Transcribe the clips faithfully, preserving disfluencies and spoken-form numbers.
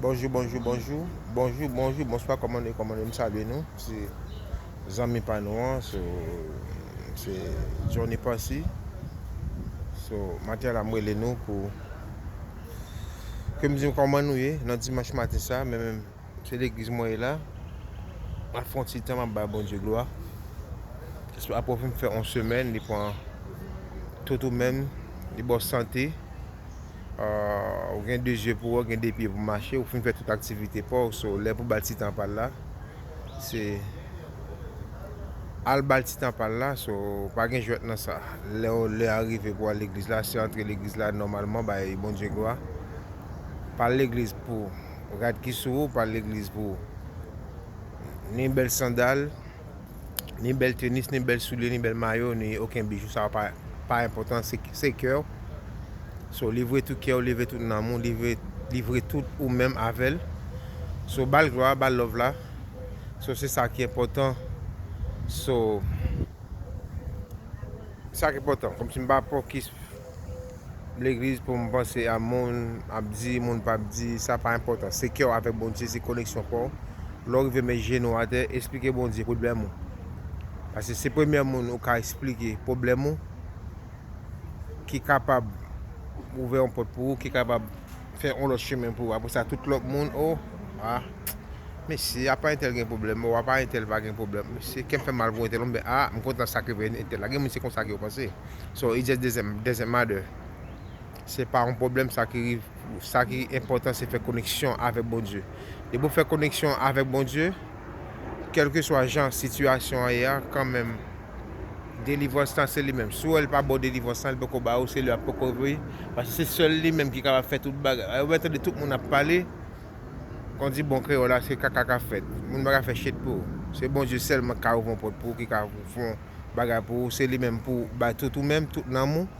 Bonjou, bonjou, bonjou. Bonjou, bonjou, bonswa, kòman nou ye, kòman nou ye? M salye nou. Se zanmi pa nou an, so, se Johnny Passy. So, maten an la, m rele nou pou ke m di nou kòman nou ye nan dimanch maten sa, men menm, se legliz mwen ye la. M ap fè yon ti tan, m ap bay Bondye glwa. Apre w fin fè yon semèn, li pran tout ou menm, li ba w sante. Ah, ou gen de zye pou w, gen de pye pou mache, ou fin fè tout aktivite pa w, so, lè pou ba l ti tan pa l la, se al ba l ti tan pa l la, so, pa gen jwèt nan sa. Lè w, lè a rive pou al legliz la, se antre legliz la nòmalman, bay Bondye glwa. Pa al legliz pou rad ki sou ou, pa al legliz pou ni bèl sandal, ni bèl tenis, ni bèl soulye, ni bèl mayo, ni okenn bijou, sa pa, pa enpòtan, se, se kè w. So, livre tout kè w, livre tout nanm ou, livre, livre tout ou menm avè l. So, ba l glwa, ba l love la. So, se sa ki enpòtan. So, sa ki enpòtan. Kòmsi m pa fokis legliz pou m panse a moun ap di, moun p ap di, sa pa enpòtan. Se kè w avèk Bondye, se koneksyon pa w. Lè w rive met jenou atè, esplike Bondye pwoblèm ou. Paske se premye moun ou ka esplike pwoblèm ou ki kapab ouvè yon pòt pou ou, ki kapab fè yon lòt chemen pou ou. Apre sa, tout lòt moun, o, a, mesye, apa entèl gen pwoblèm, o, apa entèl pa gen pwoblèm. Mesye, kè m fè mal pou entèl, men, a, m kontan sa k rive entèl la. Gen moun se konsa ke yo panse. So, it just doesn't, doesn't matter. Se pa yon pwoblèm sa ki rive. Sa ki enpòtan, se fè koneksyon avèk Bondye. Depi w fè koneksyon avèk Bondye, kèlkeswa jan sitiyasyon an ye a, kanmenm, delivrans lan, se li menm. Si w wè l pa ba w delivrans lan, li poko ba ou, se li ap poko voye. Paske se sèl li menm ki kapab fè tout bagay. Ou wè, tande tout moun ap pale, kon di bon kreyòl la, se kaka k ap fèt. Moun pa ka fè shit pou ou. Se Bondye sèlman ki ka ouvri yon pòt pou ou, ki ka fè yon bagay pou ou. Se li menm pou bay tout ou menm, tout nanm ou.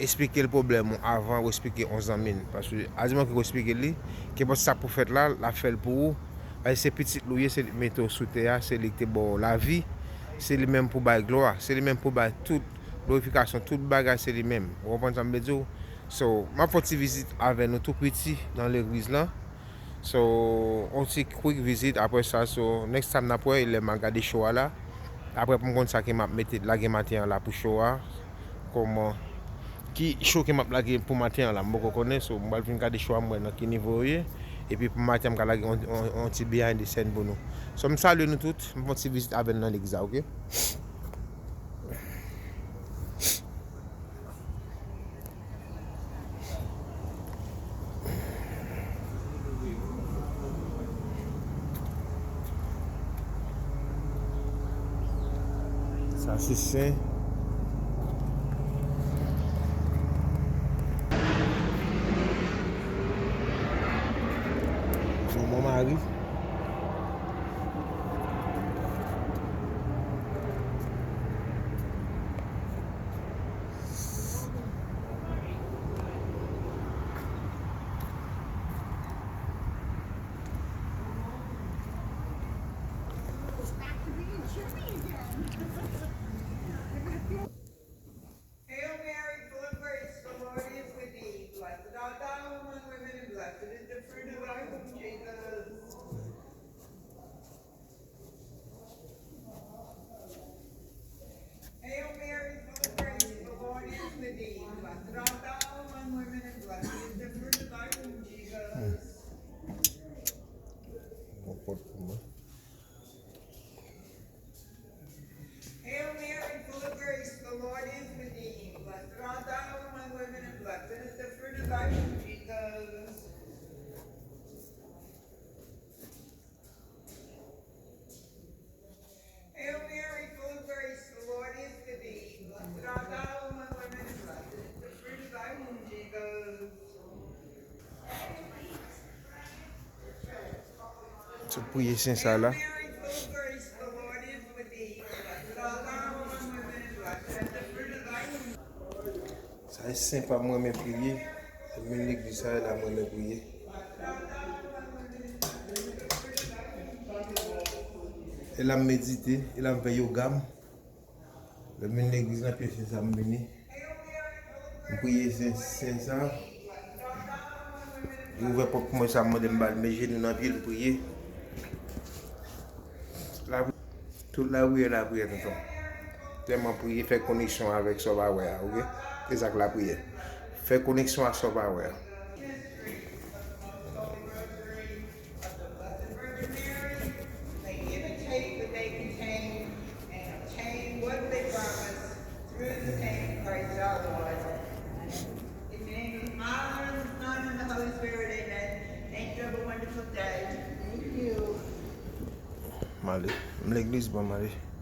Esplike l pwoblèm ou avan ou esplike yon zanmi l. Paske adiman ke ou esplike li, kenpòt sa k pou fèt la, l ap fè l pou ou. Paske se pitit li w ye, se li k mete w sou tè a, se li k te ba w lavi, se li menm pou bay glwa, se li menm pou bay tout glorifikasyon, tout bagay se li menm. Ou konprann sa m vle di w? So, m ap fè yon ti vizit avè nou tou piti nan legliz lan. So, yon ti quick visit apre sa, so, next time n ap wè, lè m al gade show a la. Apre pou m konn sa ke m ap mete, lage maten an la pou show a. Kòman, ki show ke m ap lage pou maten an la, m poko konnen, so, m pral vin gade show a, m wè nan ki nivo yo ye. Epi pou maten an, m ka lage yon, yon, yon ti behind the scene pou nou. So, m salye nou tout, m fè yon ti vizit avè n nan legliz la, oke? Sa se sen. Manman Mari. Hail Mary, full of grace, the Lord is with thee. Blessed art thou among women, and blessed is the fruit of thy womb, Jesus. Hail Mary, full of grace, the Lord is with thee. Blessed art thou among women, and blessed is the fruit of thy womb, Jesus. Bon, pòt pou mwen. Hail Mary, full of grace, the Lord is with thee. Blessed art thou among women, and blessed is the fruit of thy womb, Jesus. Hail Mary, full of grace, the Lord is with thee. Blessed art thou among women, and blessed is the fruit of thy womb, Jesus. Sot priye sen sa la. Sa e sen pa m renmen priye. Se menm legliz sa e la m renmen priye. E la m medite, e la m fè yoga m. Lè m vin legliz nan pye sen sa m vini. M priye sen, sen sa. Ouvè pòt pou mwen, sa m mande m ba l, met jenou nan pye l, priye. Lapri-, tout lapriyè, lapriyè, tonton. Sèlman priye, fè koneksyon avèk sa w pa wè a, oke? Se sa k lapriyè. Fè koneksyon ak sa w pa wè a. They imitate what they contain and obtain what they promise through the same Christ our Lord. In the name of the Father, and the Son, and the Holy Spirit, amen. Thank you. Have a wonderful day. Thank you. M ale. M legliz, bon, m ale.